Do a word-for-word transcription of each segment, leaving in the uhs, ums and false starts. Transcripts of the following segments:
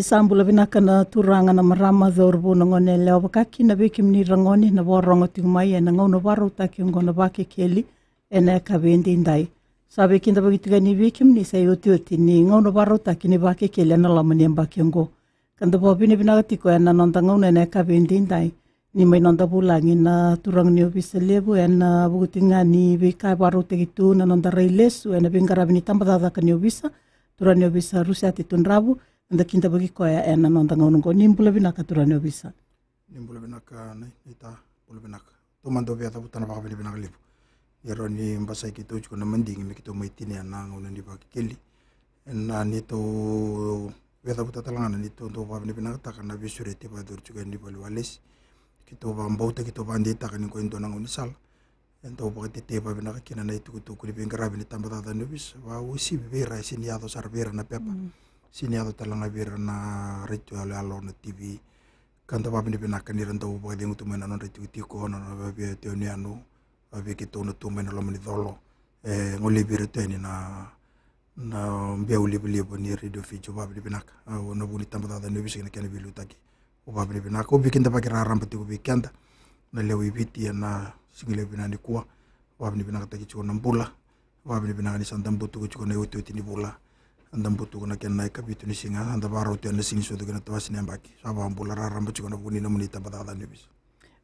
Sa bula vinaka na turaga, na marama, cauravou, na gone yalewa, vaka kina vei kemuni ragone na vakarorogo tiko mai ena gauna vakarautaki oqo na Vakekeli ena yakavi edaidai. Sa veikidavaki tiko yani vei kemuni sa iotioti ni gauna vakarautaki ni Vakekeli ena loma ni yabaki oqo. Ka da vakavinavinaka tiko ena noda gauna ena yakavi edaidai ni mai noda vulagi na turaga ni ovisa levu ena vuku tiko ga ni veika e vakarautaki tu, na noda rai lesu ena veiqaravi ni tabacakacaka ni ovisa, turaga ni ovisa Rusiate Tudravu. Eda kidavaki koya ena noda gauna oqo. Ni bula vinaka turaga ni ovisa. Ni bula vinaka, nai, naita, bula vinaka. Tou mada via cavuta na vakavinavinaka levu ni rawa ni basai keitou tiko na madigi me keitou mai tinia na gauna ni Vakekeli. Ena neitou via cavuta tale ga na neitou dau vakavinavinakataka na veisureti e vakayacori tiko yani valeniwalesi. Keitou vakabauta, keitou vakadeitaka ni qo e dua na gaunisala e dau vakatetei vakavinaka kina na itukutuku ni veiqaravi ni tabacakacaka ni ovisa, vakauasivi vei ira e sega ni yaco sara vei ira na pepa, sega ni yaco tale ga vei ira na retio yaloyalo, na T V. Ka da vakavinavinaka ni ra dau vakacegu tu mai na nodra itikotiko, na nodra via tu yanuyanu, vei keitou na tu mai na loma ni colo, e golevi ira tu yani na na beu livaliva ni Radio Fiji. Au vakavinavinaka. Au, na vuku ni tabacakacaka ni ovisa kei na kena veiliutaki, au vakavinavinaka. Au veikidavaki raraba tiko vei keda na lewe i Viti ena siga levu vinaka nikua. Au vakavinavinakataki tiko na bula. Au vakavinavinaka ni sa da butuka tiko na iotioti ni vula. Da butuka na kena ikavitu ni siga, da vakarau tu ena siga ni sucu kei na tawase ni yabaki. Sa vakabula raraba tiko na vuku ni nomuni tabacakacaka ni ovisa.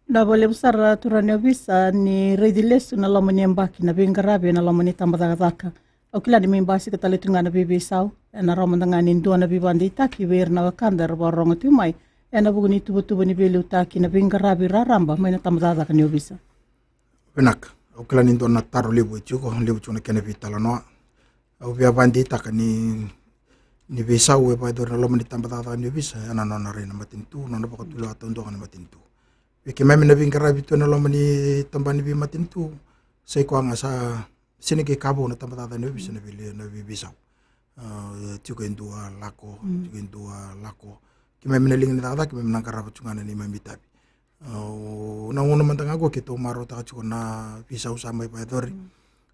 Vinaka vakalevu sara turaga ni ovisa, ni raici lesu na loma ni yabaki na veiqaravi ena loma ni tabacakacaka. Au kila ni mai basika tale tu ga na veiveisau, ena rawa mada ga ni dua na veivakadeitaki vei ira na wekada era vakarorogo tiko mai ena vuku ni tuvatuva ni veiliutaki na veiqaravi raraba mai na tabacakacaka ni ovisa. Vinaka. Au kila ni dua na taro levu e tiko, levu tiko na kena veitalanoa. Au via vakadeitaka ni, ni veisau e vakayacori na loma ni tabacakacaka ni ovisa ena nona rai na matanitu, nona vakatulewa taudua ga na matanitu. Vei keimami na veiqaravi tu ena loma ni tabana ni veimatanitu, sa i koya ga sa sega ni ka vou na tabacakacaka ni ovisa na vei, na veiveisau. A, tiko e dua lako, tiko e dua lako. Keimami na liga ni cakacaka, keimami na qarava tu ga na neimami itavi. A, na gauna mada ga qo keitou marautaka tiko na veisau sa mai vakayacori.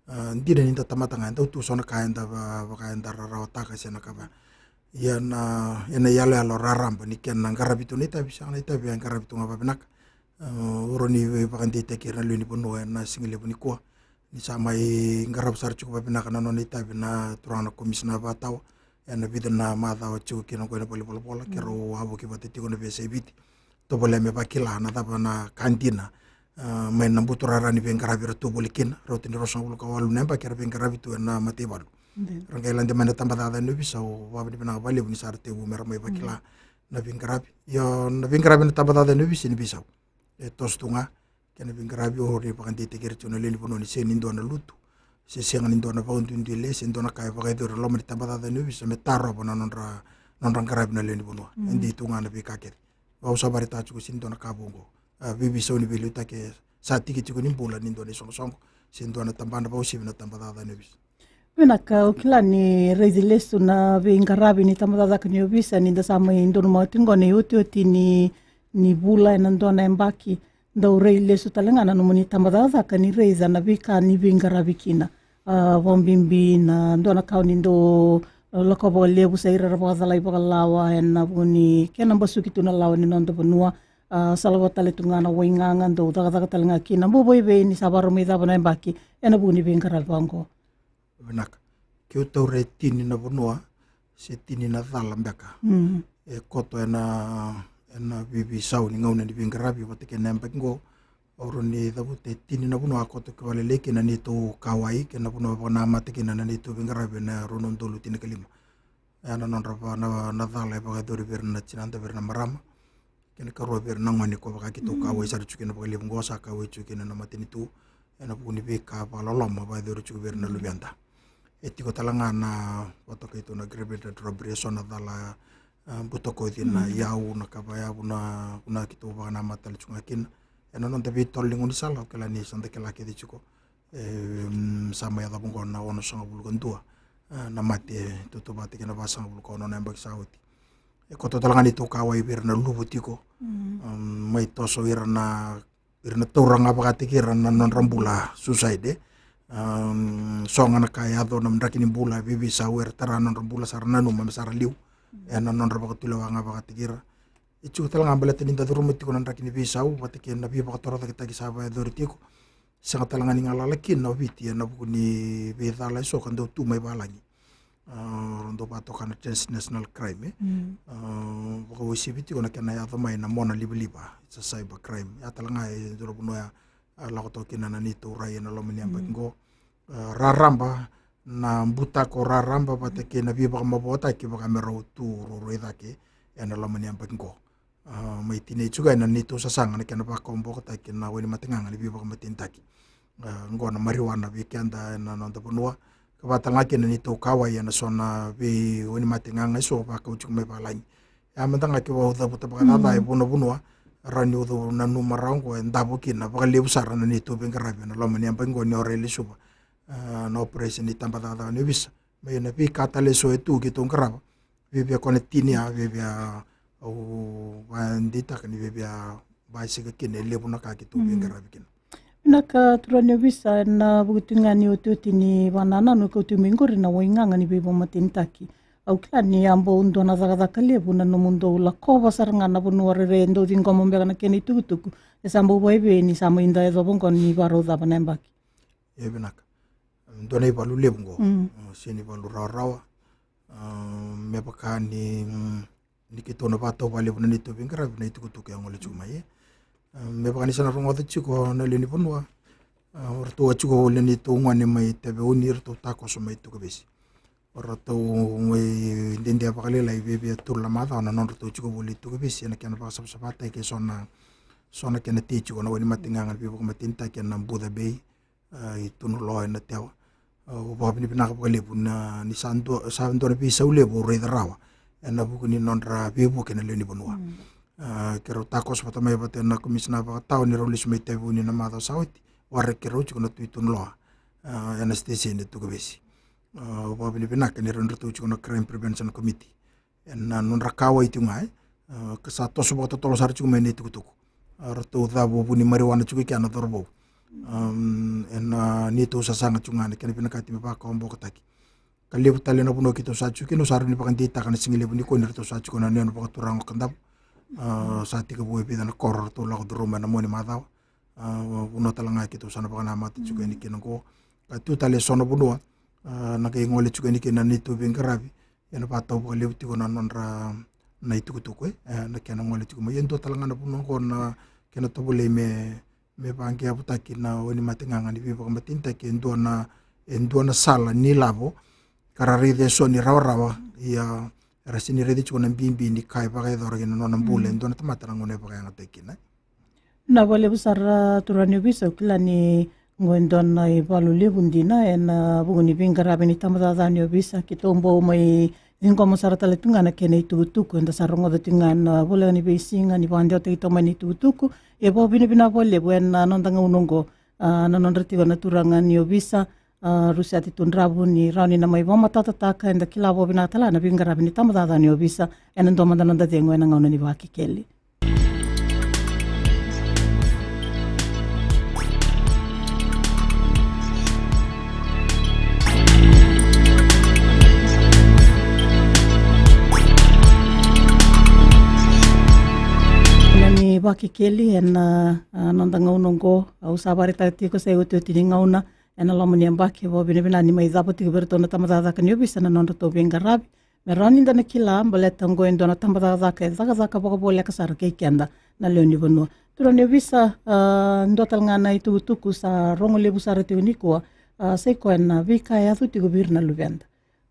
A, dina ni da tamata ga, e dau tu so na ka eda va, vaka eda rarawataka se na ka va. Ia na, ena iyaloyalo raraba ni kena qaravi tu na itavi, sega na itavi e qaravi tu ga vavinaka. A, au rawa ni vakadeitaki ira na lewe ni vanua ena siga levu nikua ni sa mai qarava sara tiko vavinaka na nona itavi na turaga na komisina vakatawa ena vica na macawa tiko kina qo ena valenivolavola, keirau a vuki vata tiko na veiyasai Viti. Tovolea me vakila na cava na ka dina, a, mai na buturara ni veiqaravi era tu voli kina, rauta ni ruasagavulu ka walu na yabaki era veiqaravi tu ena mataivalu. Ra qai lade mai na tabacakacaka ni ovisa, au vakavinavinaka vakalevu ni sa ra tekivu me ra mai vakila na veiqaravi. Io, na veiqaravi na tabacakacaka ni ovisa ni veisau e toso tu ga. Kena veiqaravi, au rawa ni vakadeitaki ira tiko na lewe ni vanua ni sega ni dua na lutu, se sega ni dua na vakaduiduile, se dua na ka e vakayacori ena loma ni tabacakacaka ni ovisa me tarova na nodra, nodra qaravi na lewe ni vanua. E dei tu ga na veika kece. Au sa vakaraitaka tiko, sega ni dua na ka vou oqo. A, veiveisau ni veiliutaki e sa tiki tiko ni bula ni dua na isoqosoqo se dua na tabana, vakauasivi na tabacakacaka ni ovisa. Vinaka, au kila ni raici lesu na veiqaravi ni tabacakacaka ni ovisa ni da sa mai donumaka tiko qo na iotioti ni, ni vula ena dua na yabaki. Dau rai lesu tale ga na nomuni tabacakacaka ni raica na veika ni veiqaravi kina. A, vakabibi na dua na ka o ni dau lakova vakalevu, sa ira era vakacalai vakalawa ena vuku ni kena basuki tu na lawa ni noda vanua. A, sa lako tale tu ga na waigaga, dau cakacaka tale ga kina. Bau vakaevei ni sa vakarau mai cava na yabaki ena vuku ni veiqaravi vaqo? Vinaka. Keu taura e tini na vanua se tini na cala beka e koto ena, ena veiveisau ni gauna ni veiqaravi vata kei na yabaki qo. Au rawa ni cavuta e tini na vanua a koto ki vakalelei kina na neitou kauwai kei na vanua e vakanamata kina na neitou veiqaravi ena rua na udolu tinikalima. Ena nodra va, na, na cala e vakayacori vei ira na tinada, vei ira na marama. Kena ikarua vei ira na gone, ko vaka keitou kauwai sara tiko kina vakalevu qo, sa kauwai tiko kina na matanitu ena vuku ni veika vakaloloma vakayacori tiko vei ira na luveda. E tiko tale ga na, vata keitou na aggravated robbery, e so na cala, a, butakoci na iyau, na ka vakayavu, na, na keitou vakanamata tale tiko ga kina. Ena noda veitolo ni gaunisala, au kila ni sa da kila kece tiko. E, mm, sa mai yacova qo na onosagavulu ka dua, e, na mate, tautauvata kei na vasagavulu ka ono na yabaki sa oti. E koto tale ga neitou kauwai vei ira na luvu tiko. Mm, mai toso ira na, ira na taura ga vakataki ira na nodra bula, suicide, e. Mm, so ga na ka e yaco na draki ni bula, veiveisau, era tara na nodra bula, sa ra nanuma me sa ra liu. ena nodra vakatulewa ga vakataki ira. E tiko tale ga baleta ni da curuma tiko na draki ni veisau vata kei na veivakatorocaketaki sa vakayacori tiko. Sega tale ga ni galala kina o Viti ena vuku ni veicala eso ka dau tu mai valagi. A, ra dau vakatoka na transnational crime, e. A, vakauasivi tiko na kena yaco mai na mona livaliva, it's a cyber crime. Ya tale ga e dua na vanua ya, a, lako toka kina na neitou rai ena loma ni yabaki qo. A, raraba, na butako raraba vata kei na veivakamavoataki vaka me rau tu ruarua i cake ena loma ni yabaki qo. A, mai tinia tiko ga ena neitou sasaga na kena vakawabokotaki na wainimate gaga ni veivakamatenitaki. A, qo na marijuana vei keda ena noda vanua. Ka vaka tale ga kina neitou kauwai ena so na veiwainimate gaga eso vakau tiko mai valagi. Ya mada ga kevaka au cavuta vakacaca e vunavanua, rawa ni au nanuma rawa qo e davo kina vakalevu sara na neitou veiqaravi ena loma ni yabaki qo ni o rai lesuva. A, na operation ni tabacakacaka ni ovisa. Mai na veika tale eso e tu keitou qarava. Viavia ko na tini ya, viavia au vadeitaka ni viavia basika kina e levu na ka keitou veiqaravi kina. Vinaka turaga ni ovisa, ena vuku tiko ga ni otioti ni vakanananu e kau tiko mai qori na waigaga ni veivakamatenitaki. Au kila ni a bau dua na cakacaka levu na nomudou lakova sara ga na vanua rairai e dau ciqoma beka na kena itukutuku. E sa bau vakaevei ni sa mai da yacova qo ni vakarau cava na yabaki? E vinaka. Dua na ivalu levu qo. Mm. A, sega ni valu rawarawa. A, me vaka ni, mm, ni keitou na vakatau vakalevu na neitou veiqaravi na itukutuku e gole tiko mai, e. A, me vaka ni sa na rogoca tiko na lewe ni vanua. A, o ratou a tiko voli na neitou gone mai Taveuni, ratou takoso mai Tukavesi. O ratou mai dede vakalailai, viavia tolu na macawa na nodratou tiko voli Tukavesi ena kena vakasavasavataki e so na, so na kena tei tiko na wainimate gaga ni veivakamatenitaki ena Buca Bay, a, i Tunuloa ena Tewa. A, au vakavinavinaka vakalevu na, ni sa dua, sa dua na veisau levu au raica rawa ena vuku ni nodra veivuke na lewe ni vanua. Mm. A, keirau takoso vata mai vata na komisina vakatawa ni rau lesu mai Taveuni na macawa sa oti, waraki keirau tiko na Tui Tunuloa, a, ena siteseni e Tukavesi. A, au vakavinavinaka ni rau, ni ratou tiko na Crime Prevention Committee ena nodra kauwai tiko ga, e. A, ka sa toso vakatotolo sara tiko mai na itukutuku. A, ratou cavu vu ni marijuana tiko i kea na cauravou. Am, ena neitou sasaga tiko ga na kena vinakati me vakawabokotaki. Ka levu tale na vanua keitou sa tiko kina, au sa rawa ni vakadeitaka na sigalevu nikua ni ratou sa tiko na yanuyanu vakaturaga o Kadavu. A, sa tekivu e vica na koro ratou lako curuma ena mua ni macawa. A, vanua tale ga keitou sa na vakanamata tiko yani kina qo. Ka tu tale e so na vanua, a, na qai gole tiko yani kina na neitou veiqaravi. Ena vakatau vakalevu tiko na nodra na itukutuku, e, e, na kena gole tiko mai. E dua tale ga na vanua qo na kena tovolei me, me vaqeavutaki na wainimate gaga ni veivakamatenitaki e dua na, e dua na sala ni lavo ka ra raica e so ni rawarawa, ia era sega ni raica tiko na bibi ni ka e vakayacora kina nona bula e dua na tamata na gauna e vakayagataki kina. Na vakalevu sara turaga ni ovisa, au kila ni qo e dua na ivalu levu dina ena vuku ni veiqaravi ni tabacakacaka ni ovisa. Keitou bau mai ciqoma sara tale tu ga na kena itukutuku eda sa rogoca tu ga ena voleka ni veisiga ni vakadewataki toka mai na itukutuku. E vakavinavinaka vakalevu ena noda gauna oqo, a, na nodra tiko na turaga ni ovisa, a, Rusiate Tudravu, ni rawa ni na mai vakamatatataka, eda kila vakavinaka tale ga na veiqaravi ni tabacakacaka ni ovisa ena dua mada na noda cegu ena gauna ni Vakekeli. Na ni Vakekeli ena, a, noda gauna oqo, au sa vakaraitaka tiko sa iotioti ni gauna ena loma ni yabaki, vakavinavinaka ni mai cava tiko vei iratou na tabacakacaka ni ovisa na nodratou veiqaravi. Me rawa ni da na kila baleta oqo e dua na tabacakacaka e cakacaka vakavoleka sara kei keda na lewe ni vanua. Turaga ni ovisa, a, dua tale ga na itukutuku sa rogo levu sara tiko nikua, a, sa i koya na veika e yaco tiko vei ira na luveda.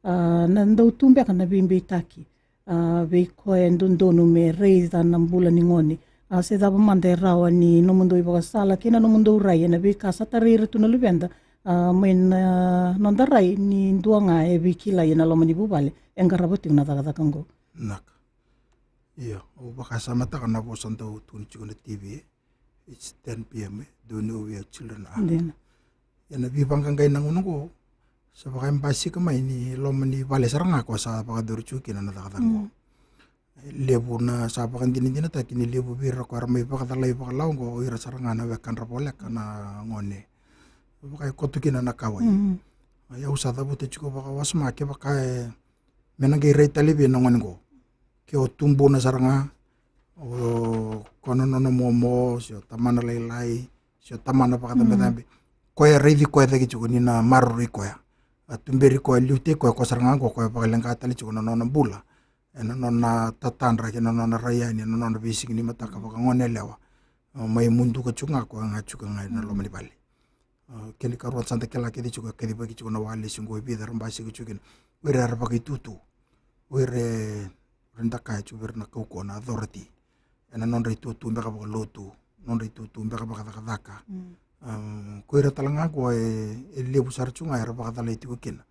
A, na dau tu beka na veibeitaki, a, vei koya e dodonu me raica na bula ni gone. A, se cava mada e rawa ni nomudou ivakasala kei na nomudou rai ena veika sa tarai ira tu na luveda, a, mai na noda rai ni dua ga e veikilai ena loma ni vuvale e qarava tiko na cakacaka oqo. Naka. Io, au vakasamataka na vosa dau tukuni tiko na T V, e. It's ten P M, e. Do you know where your children are? Dina. Ia na veivaqaqai na gauna oqo, sa vaka e basika mai ni loma ni vale sara ga ko sa vakayacori tiko kina na cakacaka oqo. Mm. Levu na sa vakadinadinataki ni levu vei ira ko era mai vakacalai vakalawa oqo, o ira sara ga na wekadra voleka na gone. Vaka e koto kina na kauwai. Mm. Ia au sa cavuta tiko vakawasoma kevaka e me na qai rai tale vei na gone oqo. ke o tubuna sara ga, o koya na nona momo, se o tamana lailai, se o tamana vakacabecabe. Koya raici koya cake tiko ni na maroroi koya. A tuberi koya, liutei koya, koya sara ga oqo koya vakaleqa tale tiko na nona bula. Ena nona tatadra kei na nona rai yani ena nona veisiga ni mataka vakagoneyalewa. Mai muduka tiko ga koya ga tiko ga ena loma ni vale. Kena ikarua sa da kila kece tiko, kacivaki tiko na walesi oqo e vica era basika tiko kina. O ira era vakaitutu. O ira era da kaya tiko o ira na kaukauwa, na authority. Ena nodra itutu beka vakalotu, nodra itutu beka vakacakacaka. Ko ira tale ga oqo e levu sara tiko ga era vakacalai tiko kina.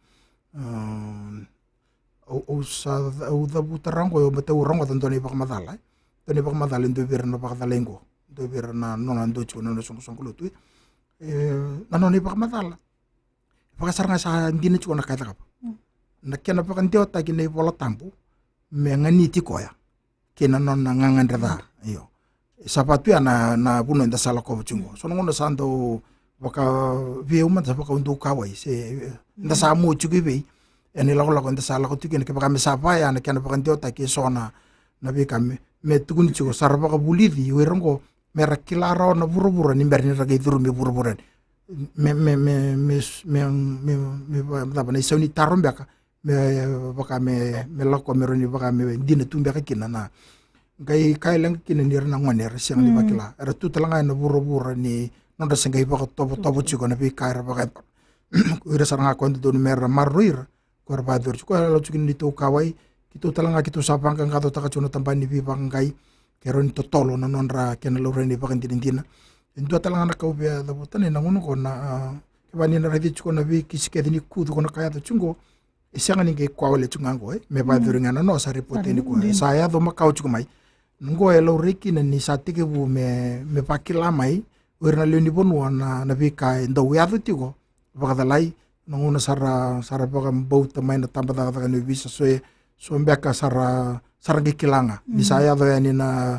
Au, au sa, au cavuta rawa oqo, au matau rogoca dua na ivakamacala, e? Dua na ivakamacala e dua vei ira na vakacalai oqo. Dua vei ira na nona dua tiko na nona soqosoqo lotu, e? Na nona ivakamacala. Vaka sara ga sa dina tiko na ka e cakava. Na kena vakadewataki na iVola Tabu me ganiti koya kei na nona gagadre ca. Io. Sa vatu ya na, na vanua eda sa lakova tiko oqo. So na gauna sa dau vaka, vei au mada sa vaka au dau kauwai, se eda sa mua tiko i vei ena ilakolako eda sa lako tiko kina, kevaka me sa vaya na kena vakadewataki eso na, na veika me, me tukuni tiko sa ra vakavulici o ira oqo me ra kila rawa na vuravura ni bera ni ra qai curumi e vuravura. Me, me, me, me, me, me, me, me, me cava na isau ni taro beka, me vaka me, me lako me rawa ni vaka me dina tu beka kina na, qai kaya leqa kina ni ra na gone era sega ni vakila, era tu tale ga ena vuravura ni nodra se qai vakatovotovo tiko na veika era vaka. O ira sara ga koya dodonu me ra maroroi ira, ko era vakayacori tiko, ko era lau tiko ni tou kauwai, keitou tale ga keitou sa vaqaqacotaka tiko na tabana ni veivaqaqai, ke rawa ni totolo na nodra kena laurai na ivakadinadina. E dua tale ga na ka au via cavuta na, ena gauna oqo na, kevaka ni na raici tiko na veikisi kece ni kucu ko na ka yaco tiko oqo, e sega ni qai koya wale tiko ga oqo, e? Me vakayacori ga na noa sa ripote ni koya. Sa yaco makawa tiko mai. Oqo e laurai kina ni sa tekivu me, me vakila mai o ira na lewe ni vanua na, na veika e dau yaco tiko vakacalai. Na gauna sa ra, sa ra vakabauta mai na tabacakacaka ni ovisa, so e, so beka sa ra, sa ra qai kila ga ni sa yaco yani na,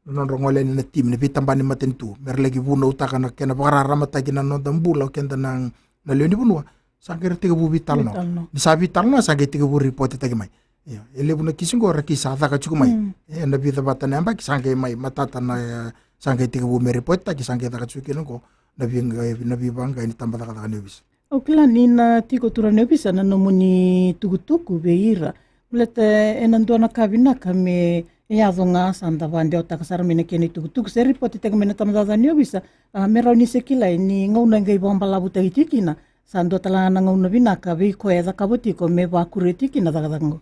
na nodra gole yani na timi, na veitabana ni matanitu, me ra laki vunautaka na kena vakararamataki na noda bula o keda na, na lewe ni vanua. Sa qai ra tekivu veitalanoa. Ni sa veitalanoa sa qai tekivu ripotetaki mai. Io, e levu na kisi oqo era kisi sa caka tiko mai. Ena vica vata na yabaki sa qai mai matata na, sa qai tekivu me ripotetaki, sa qai caka tiko kina oqo na veiqai, na veivaqai ni tabacakacaka ni ovisa. Au kila ni na tiko turaga ni ovisa na nomuni tukutuku vei ira. Baleta ena dua na ka vinaka me yaco ga sa da vakadewataka sara mai na kena itukutuku se ripotetaki mai na tabacakacaka ni ovisa. A, me rawa ni se kilai ni gauna e qai vakabalavutaki tiko kina, sa dua tale ga na gauna vinaka vei koya e cakava tiko me vakuria tiko kina na cakacaka oqo.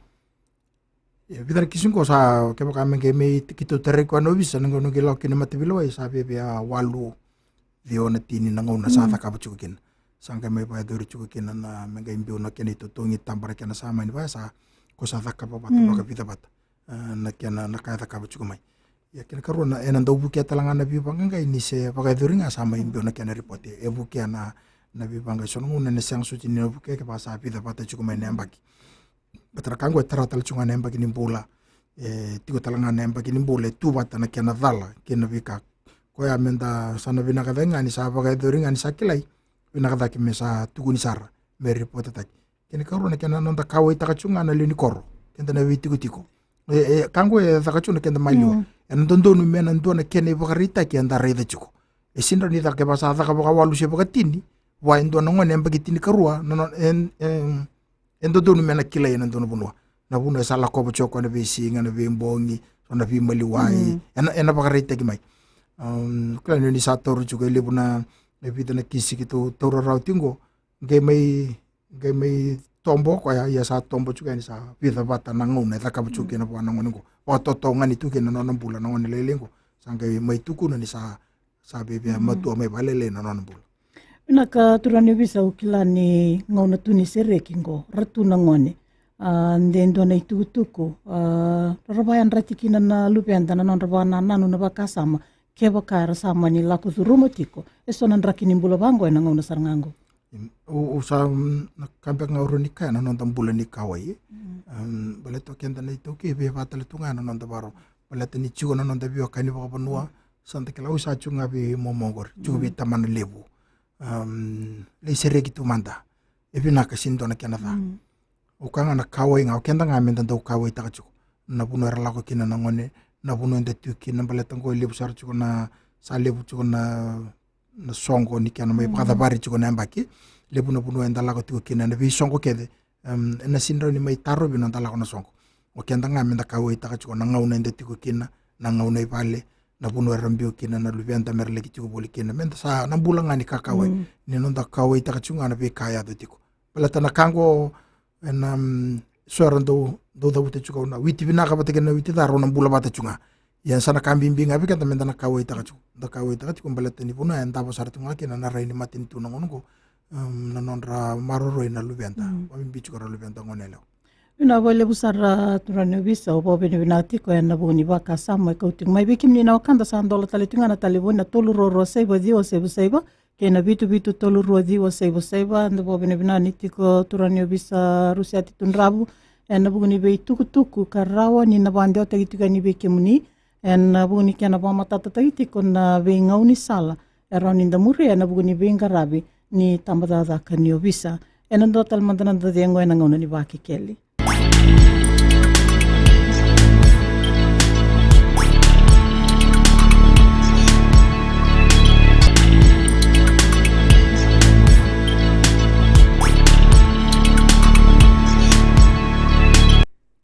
Ia, vica na kisi oqo sa, kevaka me qai mai keitou tarai koya na ovisa, na gauna qai lako kina mataveilewai sa viavia walu, ciwa na tini na gauna sa cakava tiko kina. Sa qai mai vakayacori tiko kina na, me qai biu na kena itotogi, tabara kena sa mai ni vaya sa, ko sa cakava vata vakavica vata. A, na kena, na ka e cakava tiko mai. Ia kena karua na, ena dau vukea tale ga na veivaqaqai ni se vakayacori ga sa mai biu na kena ripote. E vukea na, na veivaqaqai, so na gauna ena sega soti ni na vukea kevaka sa vica vata tiko mai na yabaki. Baleta na ka oqo e tara tale tiko ga na yabaki ni bula. E tiko tale ga na yabaki ni bula, e tu vata na kena cala kei na veika. Koya meda sa na vinaka cake ga ni sa vakayacori ga ni sa kilai. Vinaka cake me sa tukuni sara, me ripotetaki. Kena karua na kena noda kauwaitaka tiko ga na lewe ni koro, keda na veitikotiko. E, e, ka oqo e caka tiko na keda maliwa. Ena dodonu me na dua na kena ivakaraitaki eda raica tiko. E sega ni caka, kevaka sa caka vakawalu se vakatini vua e dua na gone yabaki tinikarua, na, na, e, e, e dodonu me na kilai ena dua na vanua. Na vanua e sa lakova tiko o koya na veisiga, na veibogi, so na veimaliwai. Ena, ena vakaraitaki mai. Kila ni sa taura tiko e levu na, e vica na kisi keitou taura rawa tiko oqo. Qai mai, qai mai tobo o koya, ia sa tobo tiko yani sa vica vata na gauna e cakava tiko kina vua na gone oqo. Vakatotogani tu kina na nona bula na gone lailai oqo. Sa qai mai tukuna ni sa, sa viavia matua mai vakalailai na nona bula. Vinaka turaga ni ovisa, au kila ni gauna tu ni sereki oqo, ra tu na gone. A, de dua na itukutuku, a, ra vakayadrati kina na luveda na nodra vakanananu, na vakasama, kevaka era sa mani lako curuma tiko eso na draki ni bula vaqo ena gauna sara ga oqo. Au, au sa, na ka beka ga au rawa ni kaya na noda bula ni kauwai. Baleta o keda na iTaukei e via vaka tale tu ga na noda vakarorogo. Baleta ni tiko na noda veiwekani vakavanua, sa da kila, au sa tiko ga vei momo oqori, tiko vei tamana levu. Lai sereki tu mada. E vinaka, sega ni dua na kena ca. Au kaya ga na kauwai ga, o keda ga meda dau kauwaitaka tiko. na vanua era lako kina na gone, na vanua eda tiko kina, baleta qo e levu sara tiko na, sa levu tiko na, na soqo ni kena mai vakacavari tiko na yabaki. Levu na vanua eda lako tiko kina ena veisoqo kece. Em, ena sega ni rawa ni mai tarovi na noda lako na soqo. O keda ga meda kauwaitaka tiko na gauna eda tiko kina, na gauna i vale, na vanua era biu kina na luveda mera laki tiko voli kina. Meda sa na bula ga ni kakauwai. Ni noda kauwaitaka tiko ga na veika e yaco tiko. Baleta na ka qo, ena, mm, so era dau, dau cavuta tiko na witi vinaka vata kei na witi ca, rau na bula vata tiko ga. Ia sa na ka bibi ga vei keda meda na kauwaitaka tiko. Da kauwaitaka tiko baleta ni vanua e davo sara tiko ga kina na rai ni matanitu na gauna qo. Em, na nodra maroroi na luveda. Vabibi tiko ra luveda gone yalewa. Vinaka vakalevu sara turaga ni ovisa, au vakavinavinaka tiko ena vuku ni vakasama e kau tiko mai vei kemuni na wekada. Sa dola tale tiko ga na talevoni na tolu rua rua saiva ciwa saiva saiva kei na vitu vitu tolu rua ciwa saiva saiva. Da vakavinavinaka ni tiko turaga ni ovisa Rusiate Tudravu ena vuku ni veitukutuku ka rawa ni na vakadewataki tiko yani vei kemuni ena vuku ni kena vakamatatataki tiko na veigaunisala e rawa ni da muria ena vuku ni veiqaravi ni tabacakacaka ni ovisa. Ena dua tale mada na noda cegu ena gauna ni Vakekeli.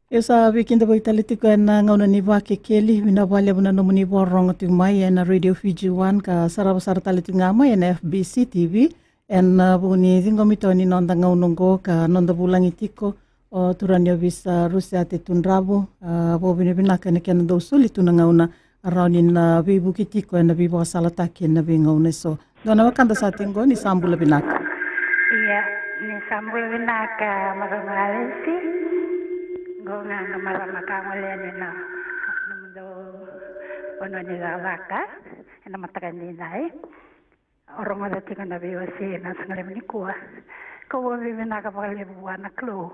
E sa veikidavaki tale tiko ena gauna ni Vakekeli. Vinaka vakalevu na nomuni vakarorogo tiko mai ena Radio Fiji One ka sarava sara tale tiko ga mai ena F B C T V. Ena vuku ni ciqomi toka ni noda gauna oqo ka noda vulagi tiko o turaga ni ovisa Rusiate Tudravu. A, vakavinavinaka ena kena dau soli tu na gauna rawa ni na veivuke tiko ena veivakasalataki ena veigauna eso. Dua na wekada sa tiko qo, ni sa bula vinaka. Ia, ni sa bula vinaka marama Alesi. Qo ga na marama ka gole yani na nomudou vanua ni cakacaka ena mataka ni nai. O rogoca tiko na veiwasei ena siga levu nikua. Kau vakavinavinaka vakalevu vua na Kalou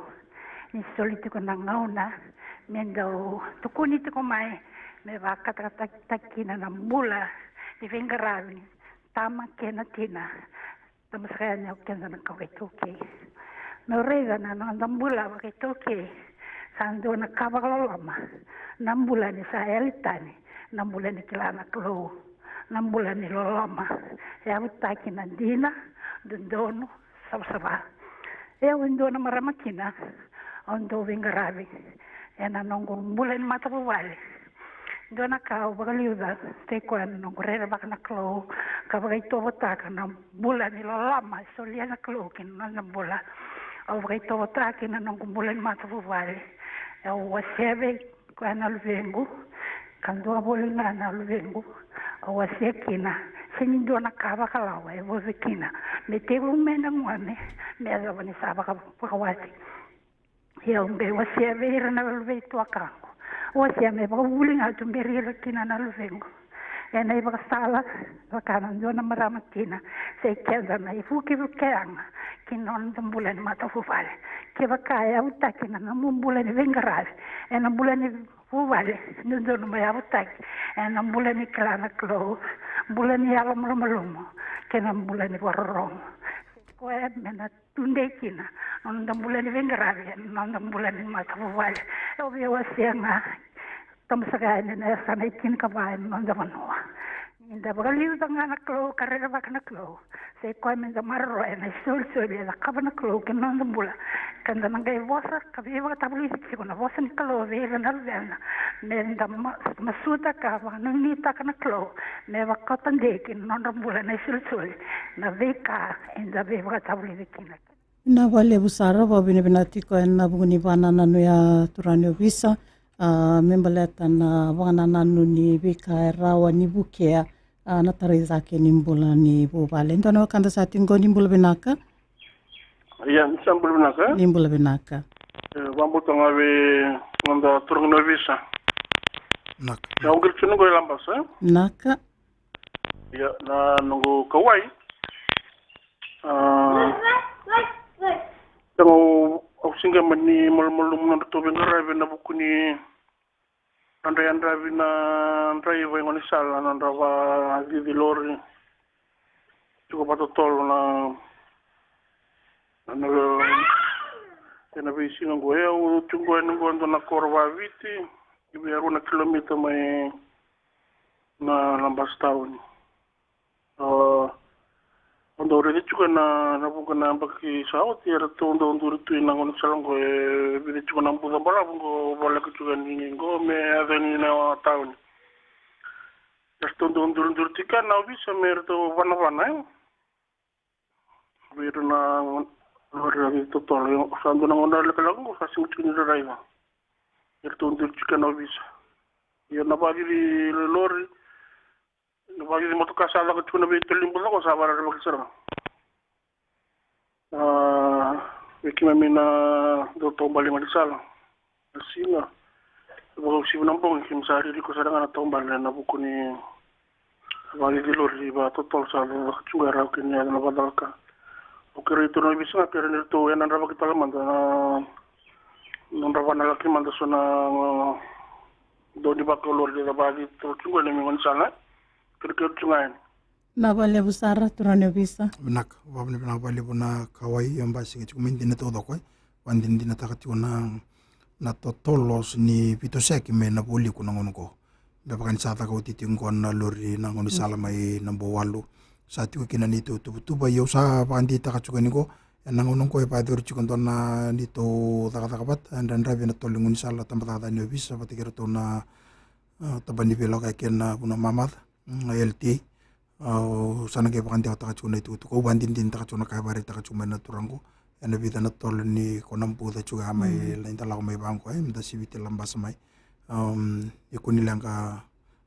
ni soli tiko na gauna me dau tukuni tiko mai me vakatakatakitaki kina na bula ni veiqaravi ni tama kei na tina. Tamasaka yani o keda na kawa iTaukei. Meu raica na noda bula vakaitaukei sa dua na ka vakaloloma. Na bula ni sa yali tani, na bula ni kila na Kalou, na bula ni loloma, yavutaki na dina, dodonu, savasava. E au e dua na marama kina, au dau veiqaravi ena noqu bula ni matavuvale. Dua na ka au vakaliuca, sai koya na noqu rerevaka na Kalou ka vakaitovotaka na bula ni loloma e solia na Kalou ki na noda bula. Au vakaitovotaka ki na noqu bula ni matavuvale. Au wasea vei koya na luvequ, ka dua voli ga na luvequ au wasea kina. Sega ni dua na ka vakalawa e vosa kina me tekivu mai na gone me yacova ni sa vaka, vakawati. Ia au qai wasea vei ira na luve i tuakaqu. Wasea me vakavuli ga tu beri ira kina na luvequ. Ena ivakasala, vaka na dua na marama kina, sai keda na ivukevuke yaga ki na noda bula ni matavuvale. Kevaka e yavutaki na nomu bula ni veiqaravi ena bula ni vuvale, dodonu me yavutaki ena bula ni kila na Kalou, bula ni yalomalumalumu, kei na bula ni vakarorogo. Koya me na tudei kina na noda bula ni veiqaravi ena noda bula ni matavuvale. Au via wasea ga, tamasaka yani na yasana e tinikava ena noda vanua. Ni da vakaliuca ga na Kalou ka rerevaka na Kalou, sai koya me da maroroya na isolisoli e cakava na Kalou ki na noda bula. Ka da na qai vosa ka veivakatavulici tiko na vosa ni Kalou vei ira na luvena, me da ma, masuta ka vakanuinuitaka na Kalou me vakatadei ki na nodra bula na isolisoli, na veika eda veivakatavulici kina. Vinaka vakalevu sara, vakavinavinaka tiko ena vuku ni vakanananu ya turaga ni ovisa, a, me baleta na vakanananu ni veika e rawa ni vukea, a, na tarai cake ni bula ni vuvale. Dua na wekada sa tiko qo, ni bula vinaka. Ia, ni sa bula vinaka. Ni bula vinaka. E, vakabauta ga vei noda turaga ni ovisa. Naka. Ia, au qiri tiko qo i Labasa. Naka. Ia, na noqu kauwai. A, ia au, au siqema ni malumalumu nodratou veiqaravi ena vuku ni nodra yadravi na draiva i gaunisala, nodra vacici lori. Tiko vakatotolo na, na, na, ena veisiga qo. E au tiko qo ena qo dua na koro vakaviti. Vei e rua na kilomita mai na Labasa tauni. Au dau raica tiko ena vuqa na yabaki sa oti, eratou dau duri tu ena gaunisala qo, e vica tiko na buca balavu qo voleka tiko yani qo me yaco yani na tauni. Eratou dau duriduri tiko na ovisa me ratou vanavana, e. Vei ira na lori a veitotolo, sa dua na gauna lekaleka qo sa sega tiko ni ra raica. Eratou duri tiko na ovisa. Ia na vacici lori, na vacici motoka sa caka tiko na veitotolo ni buca qo sa vakarerevaki sara ga. Vei keimami na dau taubale gaunisala, na siga, vakausivi na bogi, keimami sa ririko sara ga na taubale ena vuku ni vacici lori vakatotolo sa caka tiko e rawa kina ni yaco na vakacalaka. Au kerei iratou na ovisa ga, kerei iratou ena dravaki tale mada na nodra vanalaki mada so na dau ni vakalori ni vacici totolo tiko ena me gaunisala. Kerekere tiko ga yani. Na valevu sara turaga ni ovisa. Vinaka, vavinavinaka valevu na kawai, e basika tiko mai dina taucoko, e. Vadinadinataka tiko na, na totolo ni veitosoyaki mai na Vualiku na gauna qo. Me vaka ni sa caka oti tiko qo na lori na gaunisala mai na Bowalu. Sa tiko kina neitou tuvatuva, ia au sa vakadeitaka tiko ni qo, ena gauna qo e vakayacori tiko dua na neitou cakacaka vata, e dradravi na totolo ni gaunisala, tabacakacaka ni ovisa vata kei iratou na, a, tabana ni veilakoyaki ena vanua mamaca, mm, L T A. Au sa na qai vakadewataka tiko na itukutuku, au vakadinadinataka tiko na ka e vakaraitaka tiko mai na turaga qo. Ena vica na totolo ni ko na buca tiko ya mai, mm, lai da lako mai vaqo, e, me da siviti Labasa mai. Am, ia ko ni leqa,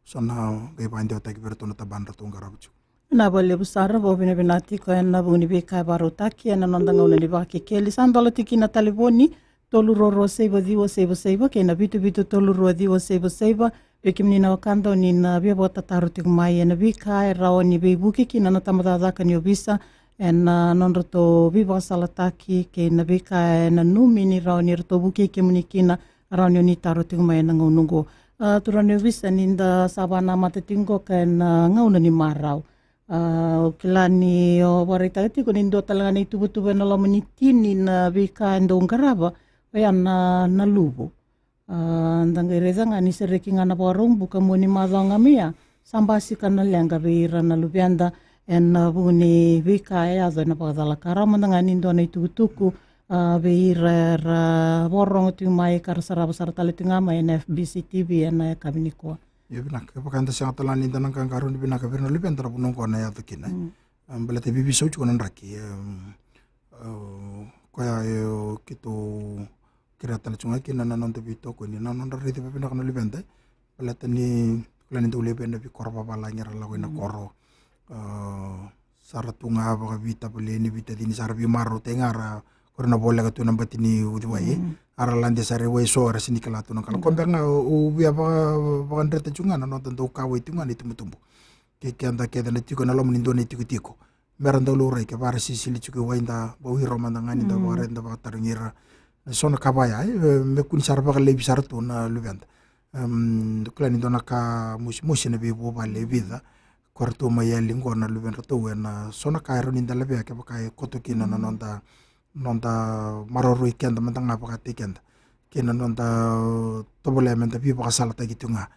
sa na qai vakadewataki vei iratou na tabana ratou qarava tiko. Na valevu sara, vakavinavinaka tiko ena vuku ni veika e vakarautaki ena noda gauna ni Vakekeli. Sa dola tiko kina na talevoni, tolu rua rua saiva ciwa saiva saiva kei na vitu vitu tolu rua ciwa saiva saiva. Vei kemuni na wekada o ni na via vakatataro tiko mai ena veika e rawa ni veivuke kina na tabacakacaka ni ovisa ena, a, nodratou veivakasalataki kei na veika e nanumi ni rawa ni ratou vukei kemuni kina, rawa ni o ni taro tiko mai ena gauna qo. A, turaga ni ovisa, ni da sa vakanamata tiko qo ka ena, a, gauna ni marau. A, au kila ni o vakaraitaka tiko ni dua tale ga na ituvatuva ena loma ni tini na veika e dau qarava, oya na, na luvu. A, da qai raica ga ni sereki ga na Vakaraubuka mua ni macawa ga mai ya, sa basika na leqa vei ira na luveda ena, a, vuku ni veika e yaco ena vakacalaka. Rawa mada ga ni dua na itukutuku, a, vei ira era vakarorogo tiko mai ka ra sarava sara tale tiko ga mai ena F B C T V ena yakavi nikua. Ia vinaka, kevaka eda sega tale ga ni da na qaqarauni vinaka vei ira na luveda na vanua qo na yaco kina. Mm. A, baleta e veiveisau tiko na draki, em, a, koya e, o keitou kerea tale tiko ga kina na noda veitokoni, na nodra raici vakavinaka na luveda, e. Baleta ni kila ni dau levu na veikoro vavalagi era lako ina, mm, koro. A, sa ra tu ga vakaveitavaleni, veitacini, sa ra veimarautaki ga ra, ko ira na voleka tu ena bati ni uciwai, e. Mm. A ra lade sara i wai so era sega ni kila tu na kala. Mm. Ko beka ga au, au via vaka, vakadreta tiko ga na noda dau kauwai tiko ga na itubutubu. Kei keda kece na tiko ena loma ni dua na itikotiko, me ra dau laurai, kevaka ra sisili tiko i wai, da vakawiwiri mada ga ni da, mm, vakaraica, da vakatarogi ira. Na so na ka vaya, e, me kua ni sa ra vakalaivi sara tu na luveda. Em, kila ni dua na ka mosimosi ena veivuvale e vica, ko ratou mai yali qo na luvedratou, ena so na ka e rawa ni da lavea kevaka e koto kina na, mm, noda, noda maroroi keda mada ga vakataki keda kei na noda tovolea me da veivakasalataki tu ga.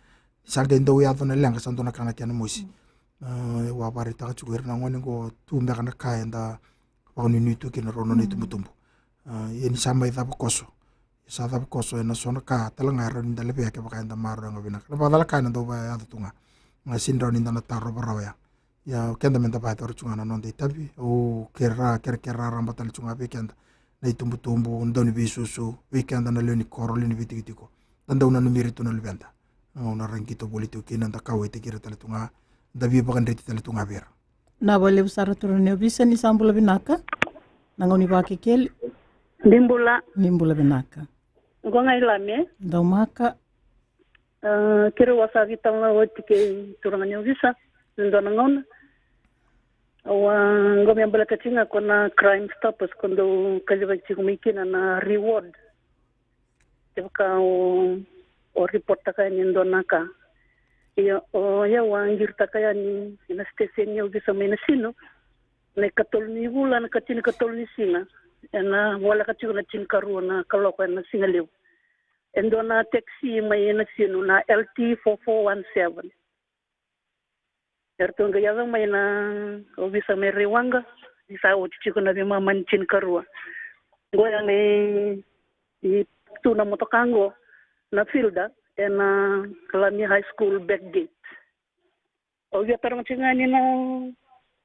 Sa qai dau yaco na leqa, sa dua na ka na kena mosi. Mm. A, au a vakaraitaka tiko, ira na gone qo tu beka na ka eda vakanuinui tu kina rau na nona, mm, itubutubu. A, ia ni sa mai cava koso, sa cava koso ena so na ka tale ga e rawa ni da lavea kevaka eda maroroya ga vinaka. Na vakacalaka ena dau vakayaco tu ga. Ga sega ni rawa ni da na tarova rawa ya. Ia o keda me da vakayacora tiko ga na noda itavi. Au kere, kerekere raraba tale tiko ga vei keda na itubutubu, dau ni veisusu, vei keda na lewe ni koro, lewe ni veitikotiko, da dau nanumi ira tu na luveda. Na gauna ra qito voli tiko kina, da kauwaitaki ira tale tu ga, da veivakadreti tale tu ga vei ira. Na vakalevu sara turaga ni ovisa, ni sa bula vinaka. Na gauna ni Vakekeli. Ni bula. Ni bula vinaka. Qo ga i Lami. Daumaka. A, keirau a sa veitalanoa oti kei turaga ni ovisa ena dua na gauna. Au a qo me baleta tiko ga ko na Crime Stoppers, ko dau kacivaki tiko mai kina na reward kevaka o, o ripottaka yani e dua na ka. Ia o yau a qiritaka yani ena siteseni ni ovisa mai Nasinu, na ikatolu ni vula, na ikatinikatolu ni siga, ena voleka tiko na tinikarua na kaloko ena siga levu. e dua na taxi mai Nasinu na L T four four one seven. Eratou qai yaco mai na ovisa mai Raiwaqa, ni sa oti tiko na veimama ni tinikarua. Qo ya mai tu na motoka qo na Fielder ena Lami High School back gate. Au via taroga tiko ga ni na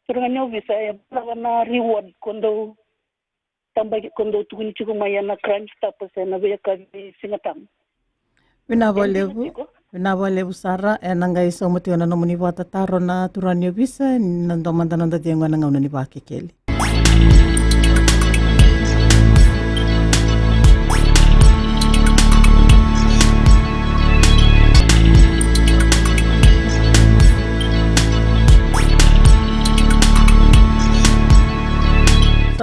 taroga ni ovisa e cava na reward ko dou tabaki, ko dou tukuni tiko mai ena Crime Stoppers ena veiyakavi ni Sigatabu. Vinaka vakalevu. Vinaka vakalevu sara. Ena qai sauma tiko na nomuni vakatataro na turaga ni ovisa, na dua mada noda cegu ena gauna ni Vakekeli.